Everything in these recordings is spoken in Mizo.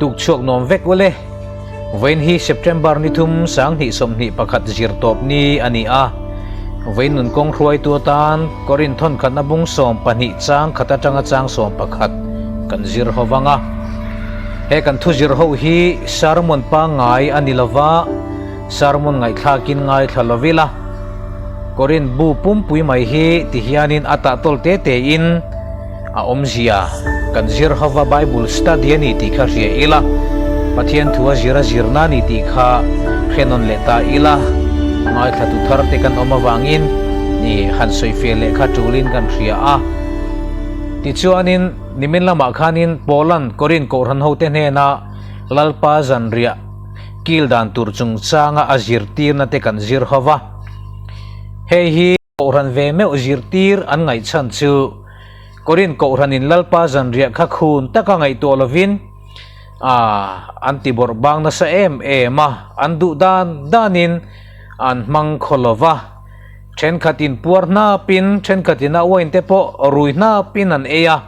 Tuk chhuak nuam vek ule. Vawiin hi September ni thum 2021 zir tawp ni a ni a. Vawiin nun kawng hruaitu atan Korin thawnkhatna bung 12 chang khat atanga chang 11 kan zir ho vang a. He kan thu zir ho hi sermon pangngai a ni lova, sermon ngaihthlakin ngaithla lo ila. Korin bu pumpui mai hi tihianin a tahtawl te tein A awmzia, Kan zir hova Bible study a ni tih kha hria ila, Pathian thu a zir a zirna a ni tih kha hre nawn leh ta ila, ngaithlatu thar te kan awm avangin ni han sawifiah leh kha tulin kan hria a. Tichuanin, nimin lamah khanin Paula'n Korin Kohhran hote hnena Lalpa zanriah kil dan tur chungchanga a zirtirna te kan zir hova. Hei hi. Kohhran ve meuh zirtir an ngaihchhan chu Korin Kohhranin Lalpa zanriah kha khun taka ngaihtuah lovin a an ti bawrh bang nasa em em a, an duh dan danin an hmang khaw lo va. Thenkhatin puar hnapin, thenkhatin a uain te pawh rui hnapin an ei a,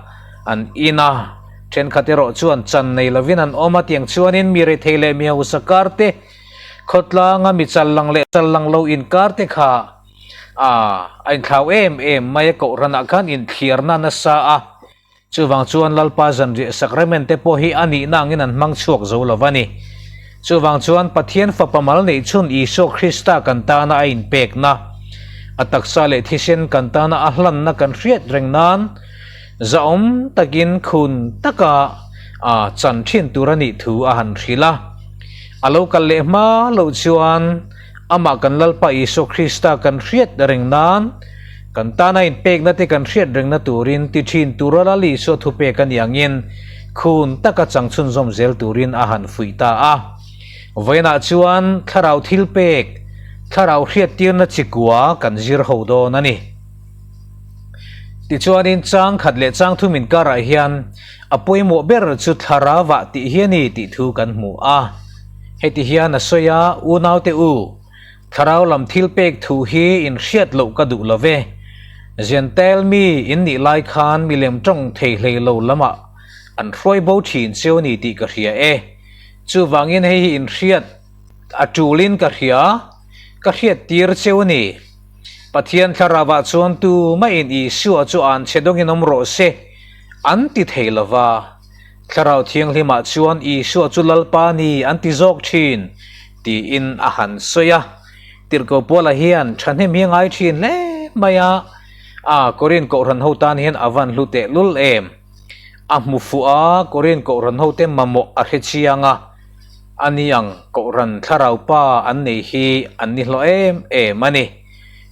an in a. Thenkhat erawh chuan chan nei lovin an awm a, tiang chuanin mi rethei leh mi hausa kar te, khawtlanga mi challang leh challang lo inkar te kha A, a inthlau em em mai a, Kohhranah khan inthliarna nasa a, chuvang chuan Lalpa zanriah sacrament te pawh hi a nihna angin an hmang chhuak zo lo va ni. Chuvang chuan Pathian Fapa mal neih chhun Isua Krista kan tana a inpekna, a taksa leh thisen kan tana a hlanna kan hriat reng nan zahawm takin khun taka a chan thin tur a nih thu a han hrilh a. A lo kal leh hma loh chuan Amah kan Lalpa Isua Krista kan hriat reng nan, kan tana inpekna te kan hriat rengna turin ti thin tura Lal Isua thupek a ni angin khun taka chang chhunzawm zel turin a han fuih ta a. Vawiinah chuan thlarau thilpek, thlarau hriattirna chikua kan zir ho dawn a ni. Tichuanin chang khat leh chang thum inkarah hian a pawimawh ber chu thlarauah tih hi a ni tih thu kan hmu a. Heti hian a sawi a, Unaute u, thlarau lam thil pek thu hi in hriat loh ka duh lo ve. Jentail mi in nih lai khan milem tawng thei hlei lo lamah an hruai bo thin cheu ni tih ka hria e. Chuvangin hei hi in hriat a tulin ka hria, ka hriat tir cheu ni. Pathian thlarauah chuan tumah in Isua chu an chhe dawngin awm rawh se an ti thei lo va. Thlarau Thianghlimah chuan Isua chu Lalpa ni an ti zawk thin, tiin a han sawi a. Tirhkoh Paula hian thahnem hi a ngai thin hle mai a, a Korin Kohhran ho tan hian a van hlu tehlul em? A hmu fuh a, Korin Kohhran hote mamawh a hre chiang a, a ni ang Kohhran Thlarau Pa an nei hi an ni hlawh em em a ni.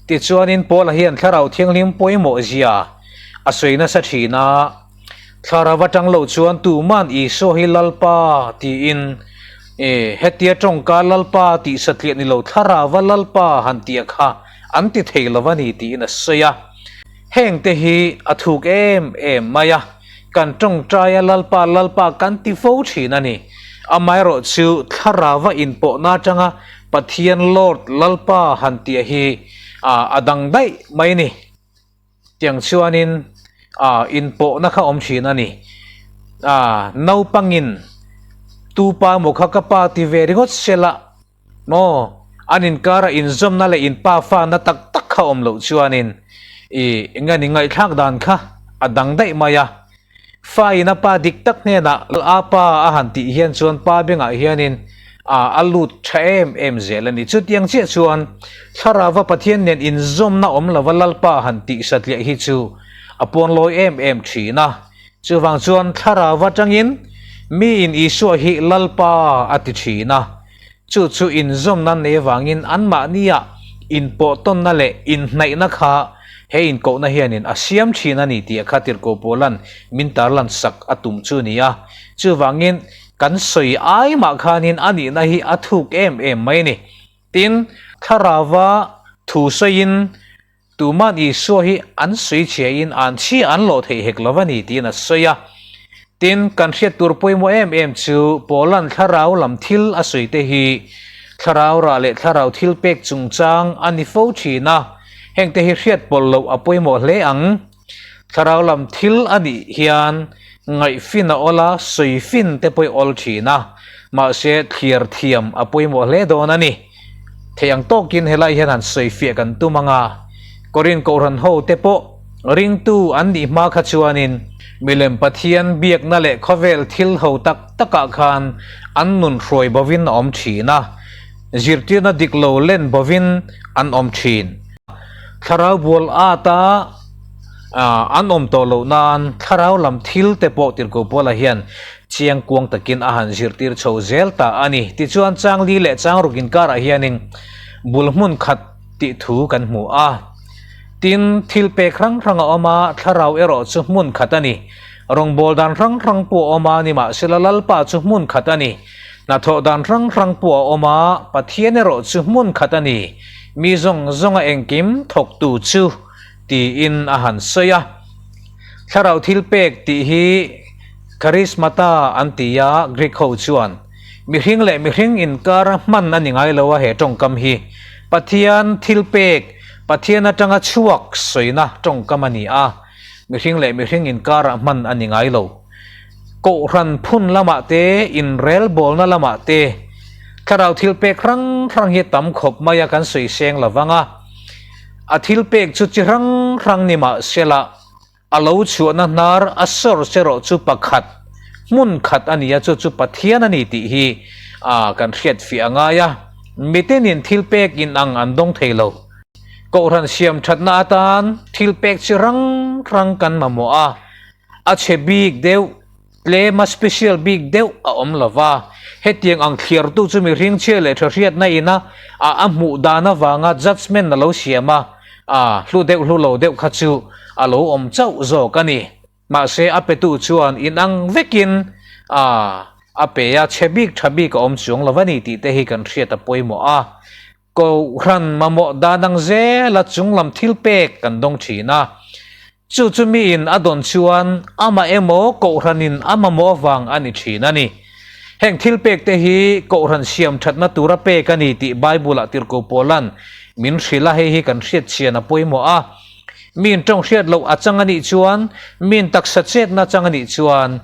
Tichuanin Paula hian Thlarau Thianghlim pawimawh zia a sawi nasa thin a, Thlarau atang lo chuan tuman Isua hi Lalpa tiin e hetia tawngka Lalpa tih satliah ni lo Thlarauva Lalpa han tih kha an ti thei lo a ni tiin a sawi a. Heng te hi a thuk em em mai a, kan tawngtaia Lalpa Lalpa kan ti fo thin a ni. Amaherawh chu Thlarauva inpawhna atanga Pathian Lord Lalpa han tih hi a dang daih mai a ni. Tiang chuanin ah inpawhna kha awm thin a ni. Ah naupangin tu pa maw kha ka pa ti ve ringawt sela maw an inkara inzawmna leh inpa fana tak tak kha awm loh chuanin ih eng nge ni ngaihthlak dan kha a dang daih mai a. Fa in a pa dik tak hnenah a pa a han tih hian chuan pa bengah hianin a lut tha em em zel a ni. Chutiang chiah chuan Thlarauva Pathian nen inzawmna awm lova Lalpa han tih satliah hi chu a pawnlawi em em thin a. Chuvang chuan Thlarauva tangin miin Isua hi Lalpa a ti thin a. Chu chu inzawmna nei avangin anmahnia inpawhtawnna leh inhnaihna kha he inkohna hianin a siam thin a ni tih a kha Tirhkoh Paula'n min tarlan sak a tum chu a ni a. Chuvangin kan sawi ai mah khanin a nihna hi a thuk em em mai a ni. Tin, Thlarauva thu sawiin Tuman Isua hi an sawi chhiain an chhia an lawh theih hek lo a ni tiin a sawi a. Tin, kan hriat tur pawimawh em em chu Paula'n thlarau lam thil a sawi te hi thlarau rah leh thlarau thil pek chungchang a ni fo thin a, hengte hi hriat pawlh loh a pawimawh hle ang. Thlarau lam thil a nih hian Ngaihfin a awl a, sawifin te pawh i awl thin a, mahse thliar thiam a pawimawh hle dawn a ni. Thei ang tawkin helai hian han sawifiah kan tum ang a, Korin Kohhran ho te pawh ringtu an nih hma kha chuanin milem Pathian biakna leh khawvel thil ho tak takah khan an nun hruai bovin a awm thin a, zirtirna dik lo len bovin an awm thin. Thlarau bual ata an awm tawh loh nan thlarau lam thil te pawh Tirhkoh Paula hian chiang kuang takin a han zirtir chho zel ta a ni. Tichuan Changli leh Changruk inkarah hianin bul hmun khat tih thu kan hmu a. Tin, thil pek hrang hrang a awm a, thlarau erawh chu hmun khat a ni. Rawngbâwl dan hrang hrang pawh a awm a, nimahsela Lalpa chu hmun khat a ni. Hnathawh dan hrang hrang pawh a awm a, Pathian erawh chu hmun khat a ni. Mi zawng zawnga engkim thawktu chu tiin a han sawi a. Thlarau thil pek tih hi Charismata an ti a, Greek ho chuan. Mihring leh mihring inkara hman a ni ngai lo a he tawngkam hi. Pathian thil pek, Pathian atanga chhuak sawina tawngkam a ni a, mihring leh mihring inkara hman a ni ngai lo. Kohhran phun lamah te, inrelbawlna lamah te, thlarau thil pek hrang hrang hi tam khawp mai a kan sawi seng lo vang a. A thil pek chu chi hrang hrang ni mah sela, a lo chhuahna hnar a source erawh chu pakhat, hmun khat a ni a, chu chu Pathian a ni tih hi kan hriat fiah a ngai a. Mitinin thil pek inang an dawng thei lo. Kohhran siam thatna atan thil pek chi hrang hrang kan mamawh a. A chhe bik deuh, tlema special bik deuh a awm lo va. Hetiang ang thliartu chu mihring chhia leh tha hriatna ina a a hmuh dan avanga judgement a lo siam a, a hlu deuh hlu lo deuh kha chu a lo awm chauh zawk a ni. Mahse a petu chuan inang vekin a a pe a, chhe bik tha bik a awm chuang lo va ni tih te hi kan hriat a pawimawh a. Kohhran mamawh dan ang zela chunglam thil pek kan dawng thin a. Chu chu miin a dawn chuan amah emaw Kohhranin a mamawh avang a ni thin a ni. Heng thil pek te hi Kohhran siam thatna tura pek a ni tih Bible-ah Tirhkoh Paula'n min hrilh a, hei hi kan hriat chian a pawimawh a. Miin tawng hriat loh a chang a nih chuan, miin taksa chetna chang a nih chuan,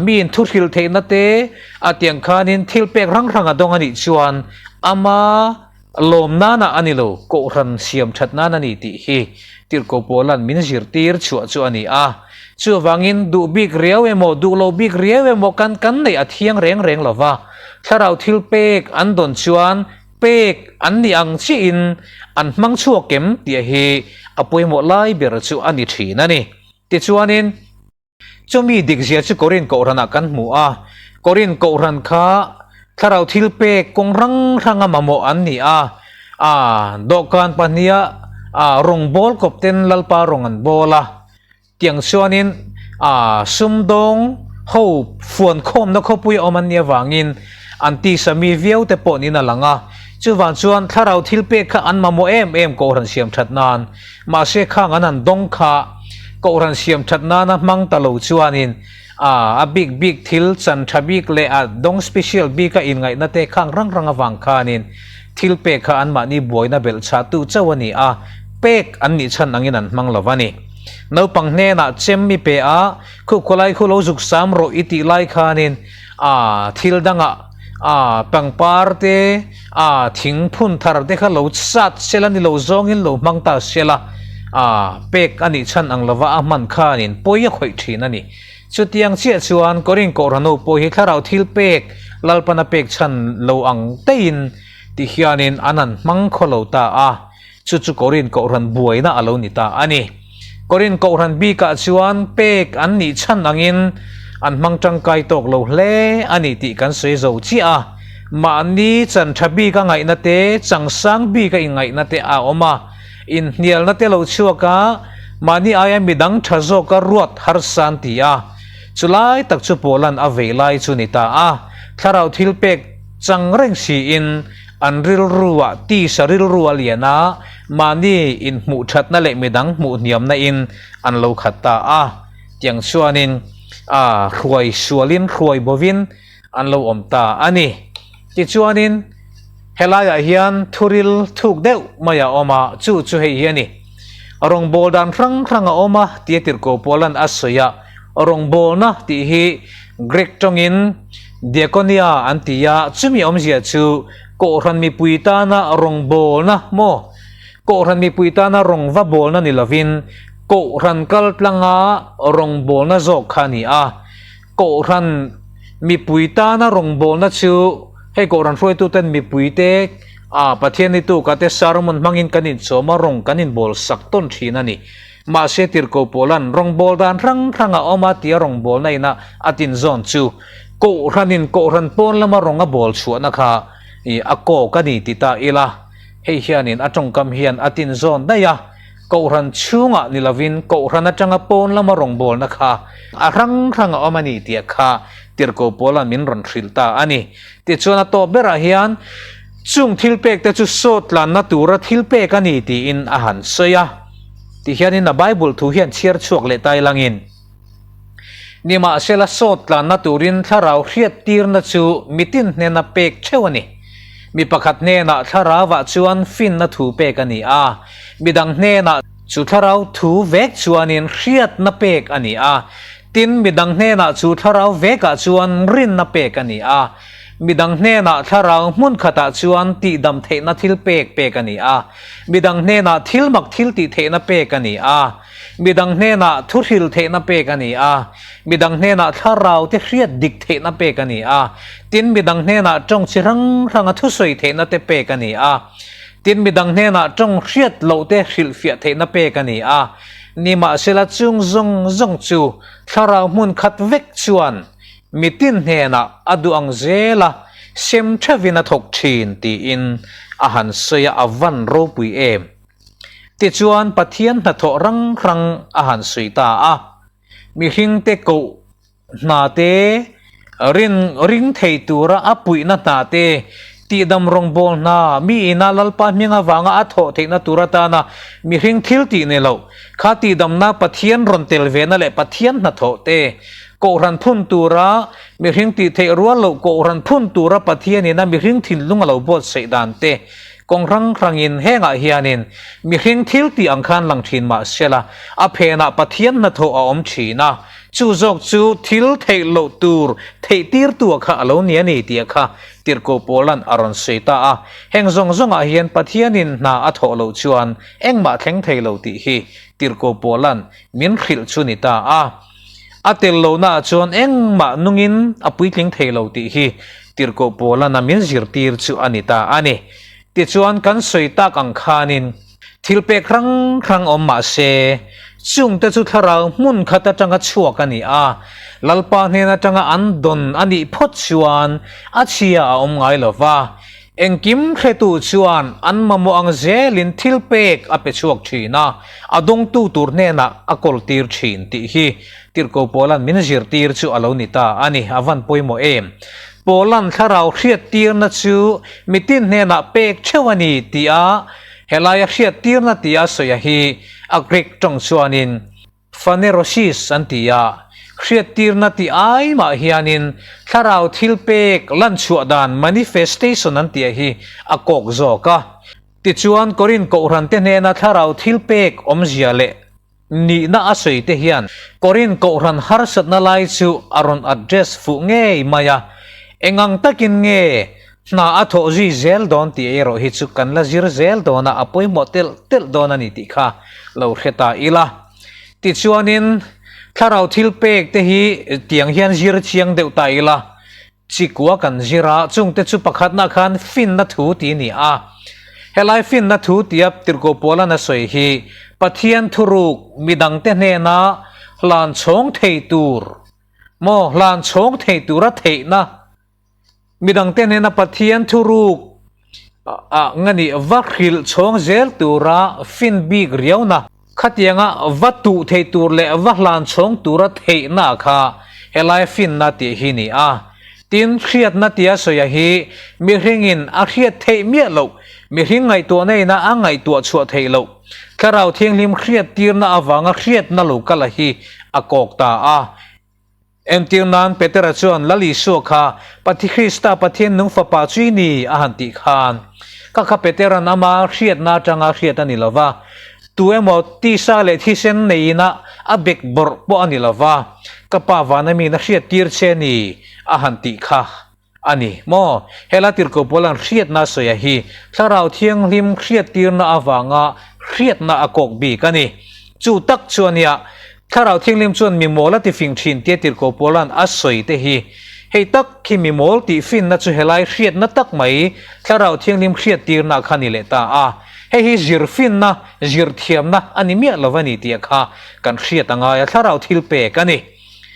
miin thu hrilh theihna te a tiang khanin thil pek hrang hrang a dawng a nih chuan ama lawm nana a ni lo, Kohhran siam that nan a ni tih hi Tirhkoh Paula'n min zirtir chhuah chu a ni a. Chuvangin duh bik riau emaw, duh lo bik riau emaw kan kan neih a thiang reng reng lo va, thlarau thil pek an dawn chuan Pek an nih ang chiahin an hmang chhuak em tih hi a pawimawh lai ber chu a ni thin a ni. Tichuanin, chumi dikzia chu Korin Kohhranah kan hmu a, Korin Kohhran kha thlarau thil pek kawng hrang hranga mamawh an ni a, a dawhkan pahniha rawngbawl kawpten Lalpa rawng an bawl a, Tiang chuanin a sumdawng ho fuan khawmna khawpui a awm an nih avangin an tisa mi viau te pawh niin a lang a. Chuvang chuan thlarau thil pek kha an mamawh em em Kohhran siam that nan. Mahse khang an han dawng kha Kohhran siam that nana hmang ta lo chuanin a a bik bik thil chan tha bik leh a dawng special bika inngaihna te khang rang rang avang khanin thil pek kha anmahni buaina belh chhahtu chauh a ni a, pek an nih chhan angin an hmang lo va ni. Naupang hnenah chem i pe a, khup khawlai khu lo zuk sam rawh i tih lai khanin a thil dangah a pangpar te, a thing phun thar te kha lo sat sela ni lo zawngin lo hmang ta sela a pek a nih chhan ang lova a hman khanin pawi a khawih thin a ni. Chutiang chiah chuan Korin Kohhranho pawh hi thlarau thil pek Lalpana pek chhan lo ang teiin ti hianin an han hmang khaw lo ta a. Chu chu Korin Kohhran buaina a lo ni ta a ni. Korin Kohhran bikah chuan pek an nih chhan angin an hmang tangkai tawk lo hle a ni tih kan sawi zo chiah a. Mahni chan tha bika ngaihna te, changsang bika inngaihna te a awm a. Inhnialna te lo chhuak a, mahni aia midang tha zawka ruat harsa an ti a. Chulai tak chu Paula'n a vei lai chu ni ta a. Thlarau thil pek chang reng siin An rilruah tisa rilru a lian a, mahni inhmuh thatna leh midang hmuh hniamna in an lo khat ta a. Tiang chuanin a hruai sualin hruai bovin an lo awm ta a ni. Tichuanin helaiah hian thuril thuk deuh mai a awm a, chu chu hei hi a ni. Rawngbâwl dan hrang hrang a awm a, tia Tirhkoh Paula'n a sawi a. Rawngbawlna tih hi Greek tawngin diakonia an ti a, chumi awmzia chu Kohhran mipui tana rawngbawlna maw? Kohhran mipui tana rawng va bawlna ni lovin Kohhran kal tlanga rawngbawlna zawk kha a ni a. Kohhran mipui tana rawngbawlna chu hei Kohhran hruaituten mipuite a Pathian ni tuka te sermon hmangin kan inchawm a, rawng kan inbawl sak tawn thin a ni. Mahse Tirhkoh Paula'n rawngbâwl dan hrang hrang a awm a tia rawngbâwlna ina a tinzawn chu Kohhranin Kohhran pawn lama rawng a bâwl chhuahna kha a kâwk a ni ti ta ila, hei hianin a tawngkam hian a tinzawn daih a, Kohhran chhungah ni lovin Kohhran atanga pawn lama rawngbâwlna kha a hrang hrang a awm a ni tih kha Tirhkoh Paula'n min rawn hrilh ta a ni. Tichuan a tawp berah hian chung thilpekte chu sawtlanna tura thilpek a ni tiin a han sawi a. Ti hianin a Bible thu hian chhiar chhuak leh tai langin, Nimahsela sawt tlanna turin thlarau hriattirna chu mitin hnena pek theuh a ni. Mi pakhat hnenah thlarauah chuan finna thu pek a ni a, midang hnenah chu thlarau thu vek chuanin hriatna pek a ni a, tin midang hnenah chu thlarau vekah chuan rinna pek a ni a. Midang hnenah thlarau hmun khatah chuan tihdam theihna thil pek pek a ni a. Midang hnenah thil mak thil tih theihna pek a ni a. Midang hnenah thu hril theihna pek a ni a. Midang hnenah thlarau te hriat dik theihna pek a ni a. Tin, midang hnenah tawng chi hrang hranga thusawi theihna te pek a ni a. Tin, midang hnenah tawng hriat loh te hrilhfiah theihna pek a ni a. Nimahsela chung zawng zawng chu thlarau hmun khat vek chuan Mitin hnenah a duh ang zel a, sem theuhin a thawk thin tiin a han sawi a, a van ropui em? Tichuan Pathian hnathawh rang rang a han sawi ta a, mihringte koh hna te, rin ring thei tura a puihna hna te, tihdam rawngbâwl hna, mi ina Lalpa hming avanga a thawh theihna tur atana mihring thil tih ni lo, kha tihdamna Pathian rawn tel vena leh Pathian hnathawh te, Kohhran phun tura mihring tih theih rual loh Kohhran phun tura Pathianin a mihring thinlung a lo buatsaih dan te kawng hrang hrangin hengah hianin mihring thil tih ang khan lang thin mah sela a phenah Pathian hnathawh a awm thin a, chu zawk chu thil theih loh tur theih tirtu a kha a lo ni a ni tih a kha Tirhkoh Paula'n a rawn sawi ta a. Heng zawng zawngah hian Pathianin hna a thawh loh chuan engmah thleng thei lo tih hi Tirhkoh Paula'n min hrilh chu ni ta a. A tel lohnaah chuan engmah nungin a puitling thei lo tih hi Tirhkoh Paulana min zirtir chu a ni ta a ni. Tichuan kan sawi tak ang khanin thil pek hrang hrang awm mah se, chungte chu thlarau hmun khat atanga chhuak a ni a, Lalpa hnen atanga an dawn a nih phawt chuan a chhia a awm ngai lo va. Engkim hretu chuan an mamawh ang zelin thil pek a pe chhuak thin a, a dawngtu tur hnenah a kawltir thin tih hi Tirhkoh Paula'n min zirtir chu a lo ni ta a ni, a van pawimawh em? Paula'n thlarau hriattirna chu mitin hnenah pek theuh a ni tih a helaia hriattirna tia sawi a hi a Greek tawng chuanin Phanerosis an ti a, hriattirna tih ai mah hianin thlarau thil pek lan chhuah dan manifestation an tih hi a kawk zawk a. Tichuan Korinth Kohhran te hnena thlarau thil pek awmzia leh nihna a sawi te hian Korinth Kohhran harsatna lai chu a rawn address fuh ngei mai a, engang takin nge hna a thawh zui zel dawn tih erawh hi chu kan la zir zel dawn a, a pawimawh telh telh dawn a ni tih kha lo hre ta ila. Tichuanin thlarau thil pek te hi tiang hian zir chiang deuh ta ila, chikua kan zir a, chungte chu pakhatna khan finna thu tih a ni a. Helai finna thu tia Tirhkoh Paula'n a sawi hi Pathian thuruk midangte hnena hlan chhawng thei tur maw hlan chhawng thei tura theihna Midangte hnena Pathian thuruk ah nga nih va hrilh chhawng zel tura fin bik riauna, khatianga va tuh thei tur leh va hlan chhawng tura theihna kha helai finna tih hi ni a. Tin, hriatna tia sawia hi mihringin a hriat theih miah loh, mihring ngaihtuahna ina a ngaihtuah chhuah theih loh, Thlarau Thianghlim hriattirna avanga hriatna lo kala hi a kawk ta a. Entir nan Petera chuan Lal Isua kha Pathi Krista Pathian nung fapa chu i ni a han tih khan ka kha Petera'n ama hriatna atanga hriat a ni lo va, tu emaw tisa leh thisen neiin a a bek bawrh pawh a ni lo va. Ka Pa vana miin a hriattir che a ni, a han tih kha a ni maw? Hela tirhkoh Paula'n hriatna a sawi a hi Thlarau Thianghlim hriattirna avanga hriatna a kawk bik a ni. Chu tak chu a nia, Thlarau Thianghlim chuan mi mawl a ti fing thin tia tirhkoh Paula'n a sawi te hi. Hei tak khi mi mawl tih finna chu helai hriatna tak mai Thlarau Thianghlim hriattirna kha ni leh ta a. Hei hi zir finna, zir thiamna a ni miah lo a ni tih kha kan hriat a ngai a, Thlarau thil pek a ni.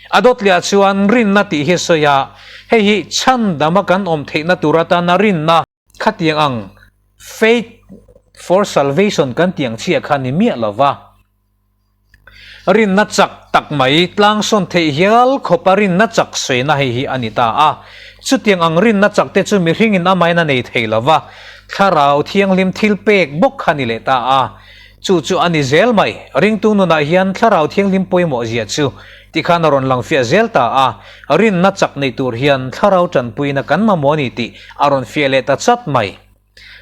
A dawtliah chuan rinna tih hi a sawi a, hei hi chhandama kan awm theihna tur atana rinna khatiang ang faith for salvation kan tih ang chiah kha ni miah lo va. Rinna chak tak mai tlangsawn theih hial khawpa rinna chak sawina hei hi a ni ta a. Chutiang ang rinna chak te chu mihringin amahin a nei thei lo va, Thlarau Thianghlim thil pek bawk kha ni leh ta a. Chu chu a ni zel mai. Ringtu nunah hian Thlarau Thianghlim pawimawh zia chu tikhan a rawn lang fiah zel ta a. Rinna chak nei tur hian Thlarau tanpuina kan mamawh a ni tih a rawn fiah leh ta chat mai.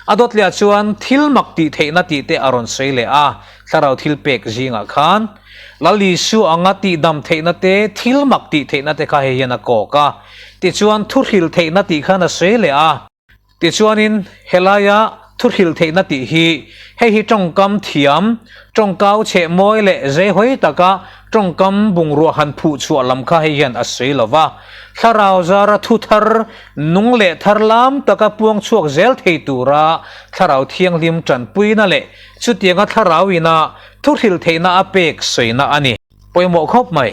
A dawtliah chuan thil mak tih theihna tih te a rawn sawi leh a, Thlarau thil pek zingah khan Lal Isua anga tihdam theihna te, thil mak tih theihna te kha hei hian a kawk a. Tichuan thuhril theihna tih khan a sawi leh a. Tichuanin helaia thuhril theihna tih hi hei hi tawngkam thiam, tawngkau chheh mawi leh zeihawi taka tawngkam bungrua han phuh chhuah lam kha hei hian a sawi lo va. Thlarau zara thu thar Nung leh thar lam taka puang chhuak zel thei tura Thlarau Thianghlim tanpuina leh chutianga Thlarau ina thuhrilh theihna a pek sawina a ni. Pawimawh khawp mai.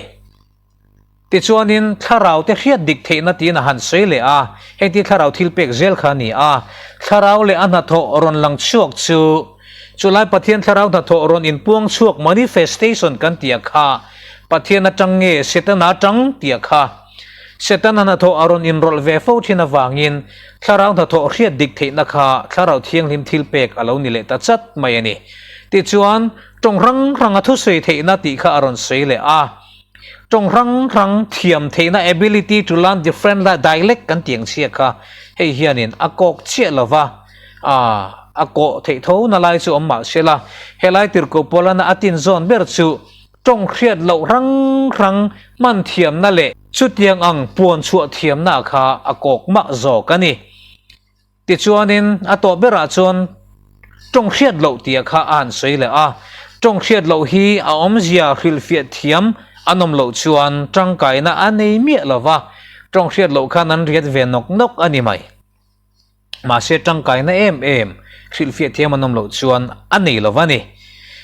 Tichuanin Thlarau te hriat dik theihna tiin a han sawi leh a, heng ti Thlarau thil pek zel kha a ni a. Thlarau leh a hnathawh rawn lang chhuak chu, chulai Pathian Thlarau hnathawh rawn inpuang chhuak manifestation kan tih a kha, Pathian atang nge Setana atang tih a kha. Setana hnathawh a rawn inrawlh ve fo thin avangin Thlarau hnathawh hriat dik theihna kha Thlarau Thianghlim thil pek a lo ni leh ta chat mai a ni. Tichuan, tawng hrang hranga thusawi theihna tih kha a rawn sawi leh a. Tawng hrang hrang thiam theihna ability to learn different dialect kan tih ang chhia kha hei hianin a kawk chiah lo va, a kawh theih tho na lai chu awm mah se la, helai tirhkoh Paulana a tinzawn ber chu Tawng hriat loh hrang hrang hman thiamna leh chutiang ang puan chhuah thiamna kha a kawk mah zawk a ni. Tichuanin a tawh berah chuan tawng hriat loh tia kha a han sawi leh a, tawng hriat loh hi a awmzia hrilhfiah thiam an awm loh chuan tangkaina a nei miah lo va, tawng hriat loh khan an riat ve nawk nawk a ni mai. Mahse tangkaina em em hrilhfiah thiam an awm loh chuan a nei lo va ni.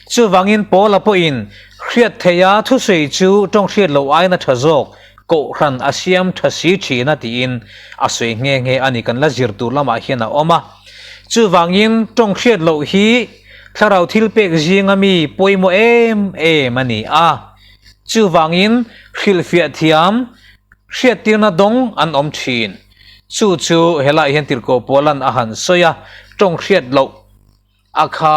Chuvangin Paula pawhin hriat theiha thusawi chu tawng hriat loh aiin a tha zawk, kohhran a siam tha si thin a tiin a sawi nghe nghe a ni kan la zir tur lamah hian a awm a. Chuvangin tawng hriat loh hi thlarau thil pek zinga mi pawimawh em em a ni a. Chuvangin hrilhfiah thiam hriattirna dawng an awm thin. Chu chu helaiah hian tirhkoh Paula'n a han sawi a, tawng hriat loh a kha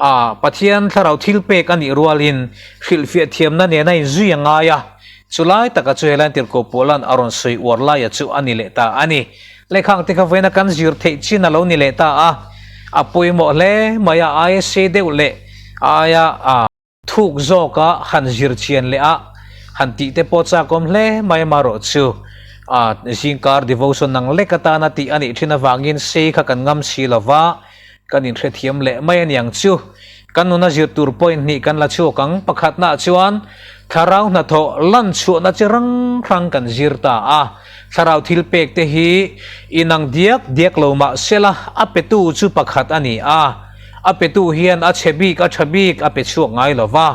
a Pathian thlarau thil pek a nih rualin hrilhfiah thiamna nena inzui a ngai a, chulai taka chu helaiin tirhkoh Paula'n a rawn sawi uar laia chu a ni leh ta a ni. Lehkhang te kha vawiina kan zir theih chin a lo ni leh ta a, a pawimawh hle mai a, aia sei deuh leh aia a. Thuk zawka han zir chian leh a, han tih te pawh chakawm hle mai amarawh chu a zingkar devotion ang lek atana tih a nih thin avangin sei kha kan ngam si lova, kan inhrethiam leh mai a niang chu. Kan nuna zir tur point hnih kan la chhuak ang, pakhatnaah chuan thlarau hnathawh lan chhuahna chi rang hrang kan zir ta a, thlarau thil pek te hi inang diak diak lo mah sela a petu chu pakhat a ni a, A petu hian a chhe bik, a tha bik a pe chhuak ngai lo va,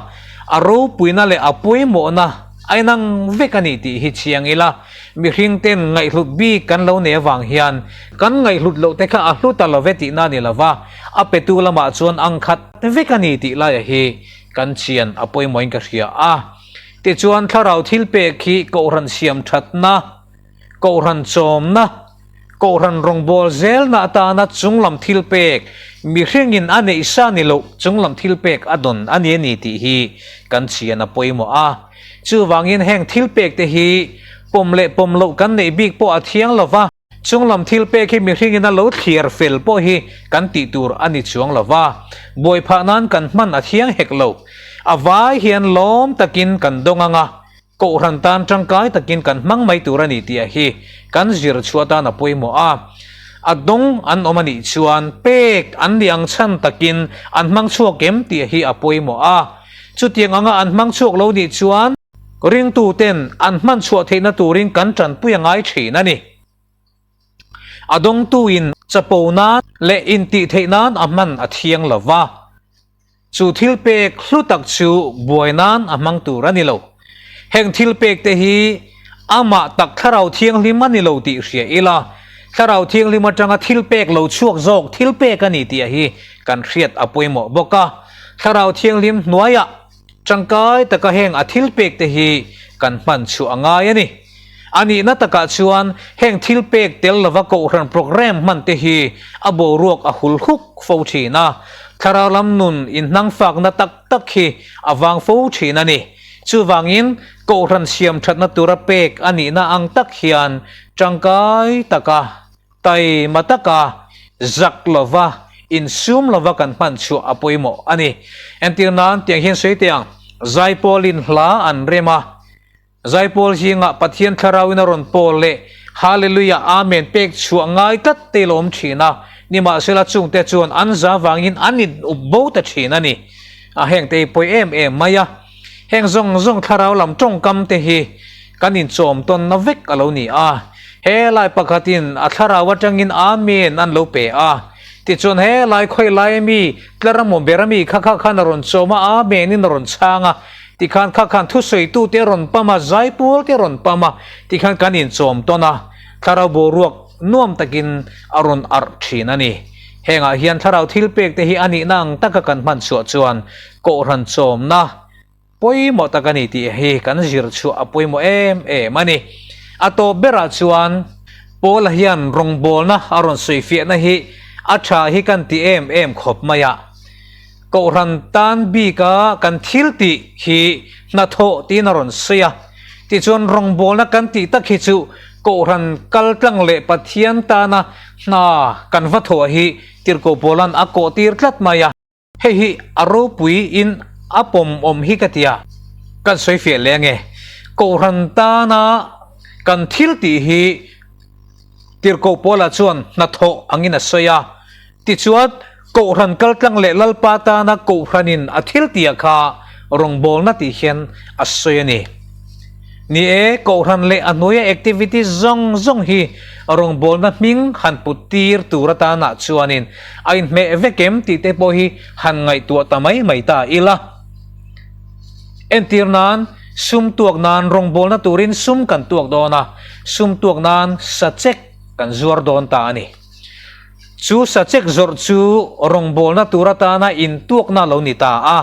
a ropuina leh a pawimawhna a inang vek a ni tih hi chiang ila, mihring ten ngaihhlut bik kan lo nei avang hian kan ngaihhlut loh te kha a hlu ta lo ve tihna a ni lo va, a petu lamah chuan ang khat vek a ni tih laia hi kan chian a pawimawhin ka hria a. Tichuan thlarau thil pek hi kohhran siam thatna, kohhran chawmna, Kohhran rawngbâwl zêlna atâna chunglam thilpêk, mihringin a neih sa ni loh chunglam thilpêk a dawn a ni a ni tih hi kan chhian a pawimawh a. Chuvângin hêng thilpêkte hi pawm leh pawm loh kan neih bîk pawh a thiang lo va, chunglam thilpêk hi mihringin a lo thliar fel pawh hi kan tih tûr a ni chuang lo va, buai phah nân kan hman a thiang hek lo. A vai hian lâwm takin kan dawng ang a. Kohhran tan tangkai takin kan hmang mai tur a ni tih hi kan zir chhuah atan a pawimawh a. A dawng an awm a nih chuan pek an nih ang chhan takin an hmang chhuak em tih hi a pawimawh a. Chutiang anga an hmang chhuak lo nih chuan ringtuten an hman chhuah theihna turin kan tanpui a ngai thin a ni. A dawngtuin chapo nan leh intih theih nan a hman a thiang lo va. Chu thil pek hlu tak chu buai nan a hmang tur a ni lo. Heng thil pek te hi amah tak Thlarau Thianghlim a ni lo tih hria ila, Thlarau Thianghlim atanga thil pek lo chhuak zawk thil pek a ni tih hi kan hriat a pawimawh bawk a. Thlarau Thianghlim hnuaiah Tangkai taka heng a thil pek te hi kan hman chhuah a ngai a ni. A nihna takah chuan heng thil pek tel lova kohhran programme hman te hi a boruak a hul huk fo thin a, thlarau lam nun inhnangfakna tak tak hi a vang fo thin a ni. Chuvangin kohhran siam thatna tura pek a nihna ang tak hian tangkai taka Taima taka zak lova insum lova kan hman chhuah a pawimawh a ni. Entir nan tiang hian sawi teh ang, Zaipawlin hla an rem a, Zaipawl zingah Pathian Thlarauin a rawn pawl leh Hallelujah Amen pek chhuah ngai tlat te lawm thin a, nimahsela chungte chuan an za vangin an in up bo ta thin a ni. A hengte hi pawi em em mai a. Heng zawng zawng thlarau lam tawngkam te hi kan inchawm tawnna vek a lo ni a. He lai pakhatin a thlarau atangin Amen an lo pe a. Tichuan he lai khawi lai ami tlar amaw ber ami kha kha khan a rawn chawm a, Amen in a rawn chhang a. Tikhan kha khan thusawitu te a rawn pam a, zaipawl te a rawn pam a. Tikhan kan inchawm tawn a, thlarau boruak nuam takin a rawn arh thin a ni. Hengah hian thlarau thilpek te hi a nihna ang taka kan hman chhuah chuan Kohhran chawmna pawimawh tak a ni tih hi kan zir chhuah a pawimawh em em a ni. A tawp berah chuan Paula hian rawngbawlna a rawn sawifiahna hi a tha hi kan ti em em khawp mai a. Kohhran tan bika kan thil tih hi hnathawh tiin a rawn sawi a. Tichuan rawngbawlna kan tih tak hi chu Kohhran kaltlang leh Pathian tana hna kan va thawh hi Tirhkoh Paula'n a kawhtir tlat mai a. Hei hi a ropui in a pawm awm hi ka tia. Kan sawi fiah leh ange. Kohhran tana kan thil tih hi Tirhkoh Paula chuan hnathawh angin a sawi a. Tichuan, Kohhran kaltlang leh Lalpa tana Kohhranin a thil tihah kha rawngbawlna tih hian a sawi a ni. Ni e, Kohhran leh a hnuaia activity zawng zawng hi rawngbawlna hming han put tir tur atanah chuanin a inhmeh vek em tih te pawh hi han ngaihtuah ta mai mai ta ila. Entir nan, sum tuak nan rawngbawlna turin sum kan tuak dawn a, sum tuak nan sachek kan zuar dawn ta a ni. Chu sachek zawrh chu rawngbawlna tur atana intuakna lo ni ta a.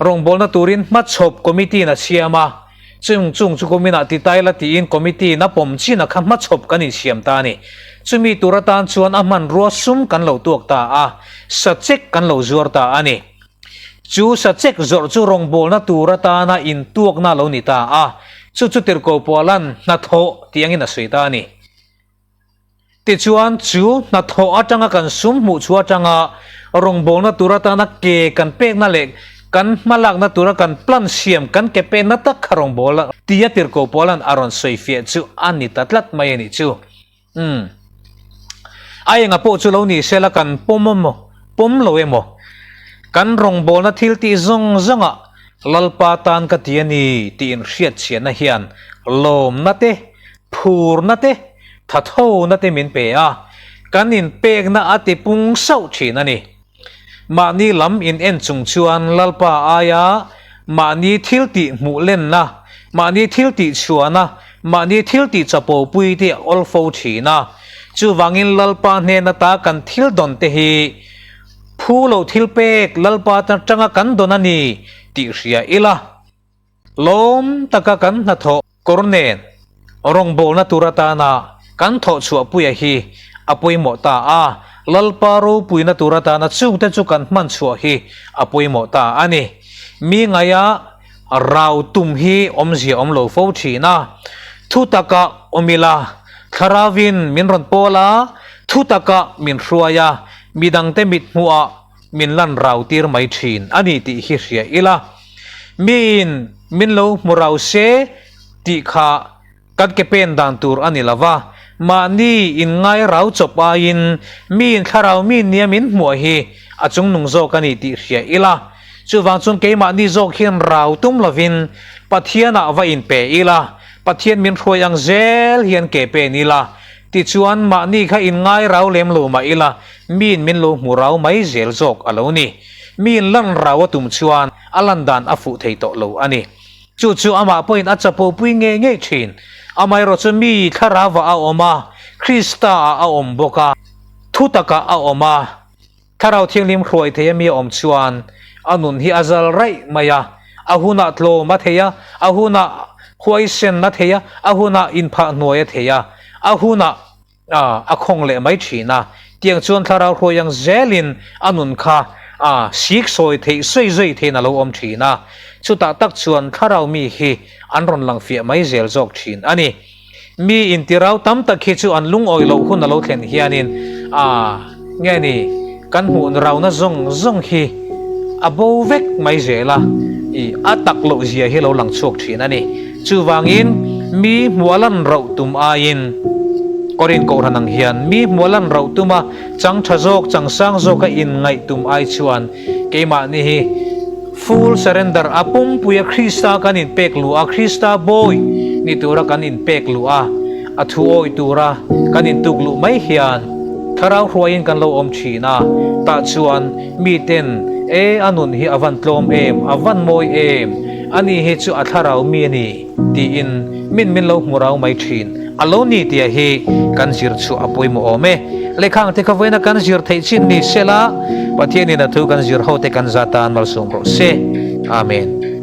Rawngbawlna turin hmachhawp committee in a siam a, chung chung chu kuminah ti taila tiin committee in a pawm chin a kha hmachhawp kan insiam ta a ni. Chumi tur atan chuan a hmanrua sum kan lo tuak ta a, sachek kan lo zuar ta a ni. Chu sachek zawrh chu rawngbawlna tur atana intuakna a lo ni ta a, chu chu Tirhkoh Pualan hnathawh tih angin a sawi ta a ni. Tichuan, chu hnathawh atanga kan sum hmuh chhuah atanga rawngbawlna tur atana ke kan pekna leh kan hmalakna tura kan plan siam kan ke pekna tak kha rawngbawlna tia Tirhkoh Paula'n a rawn sawifiah chu a ni ta tlat mai a nih chu. Umm. A enga pawh chu lo ni sela kan pawm emaw, pawm lo emaw, kan rawngbawlna thil tih zawng zawngah Lalpa tan ka ti a ni tih inhriatchhiahna hian lawmna te, phurna te, thathona te min pe a, kan inpekna a ti pung sauh thin a ni. Mahni lam in en chung chuan Lalpa aia mahni thil tih hmuh lenna, mahni thil tih chhuahna, mahni thil tih chapo pui te a awl fo thin a. Chuvangin Lalpa hnen ata kan thil dawn te hi phu lo thil pek Lalpa atanga kan dawn a ni tih hria ila. Lawm taka kan hnathawh kawr nen rawngbawlna tur atana kan thawh chhuahpuia hi a pawimawh ta a, Lalpa ropuina tur atana chungte chu kan hman chhuah hi a pawimawh ta a ni. Mi ngaia rau tum hi awmzia awm lo fo thin a, thu taka awm ila, Thlarauvin min rawn pawl a, thu taka min hruai a, midangte mithmuhah min lan rau tir mai thin a ni tih hi hria ila. Miin. min lo hmu rau se tih kha kan ke pen dan tur a ni lo va, mahni inngai rau chawp aiin miin thlarau mi nia min hmuah hi a chungnung zawk a ni tih hria ila. Chuvang chuan keimahni zawk hian rau tum lovin Pathianah va inpe ila, Pathian min hruai ang zel hian ke pen ila, tichuan mahni kha inngai rau lem lo mah ila miin min lo hmu rau mai zel zawk a lo ni. Miin lan rau a tum chuan a lan dan a fuh thei tawh lo a ni. Chu chu amah pawhin a chapo pui ngei ngei thin. Amaherawh chu mi thlarauah a awm a, Krista-ah a awm bawk a, thu takah a awm a, Thlarau Thianghlim hruai thei a mi a awm chuan a nun hi a zal raih mai a, a hunah tlawm a thei a, a hunah huaisen a thei a, a hunah inphah hnuai a thei a, a hunah a khawng leh mai thin a. Tiang chuan Thlarau hruai ang zelin a nun kha a sik sawi theih sawi zui theiin a lo awm thin a. Chutah tak chuan Thlarau mi hi an rawn lang fiah mai zel zawk thin a ni. Mi intirau tam tak hi chu an lungawi loh hun a lo thlen hianin a nge ni kan hmuh rauna zawng zawng hi a bo vek mai zel a, i a tak loh zia hi lo lang chhuak thin a ni. Chuvangin mi hmuh a lan rauh tum aiin Korin Kohhran ang hian mi hmuh a lan rauh tum a, chang tha zawk, chang sang zawk a inngaih tum ai chuan keimahni hi Full surrender a pumpuia Krista kan inpek luh a, Krista bawi ni tura kan inpek luh a, a thu awi tura kan intuk luh mai hian thlarau hruaiin kan lo awm thin a, tah chuan miten e a nun hi a van tlawm em, a van mawi em, ani hi chu a thlarau mi a ni tiin min min lo hmu rau mai thin. A lo ni tia hi kan zir chhuah a pawimawh awm e. Lehkha ang te kha vawiina kan zir theih chin ni sela, Pathianin a thu kan zir ho te kan za tan malsawm rawh se. Amen.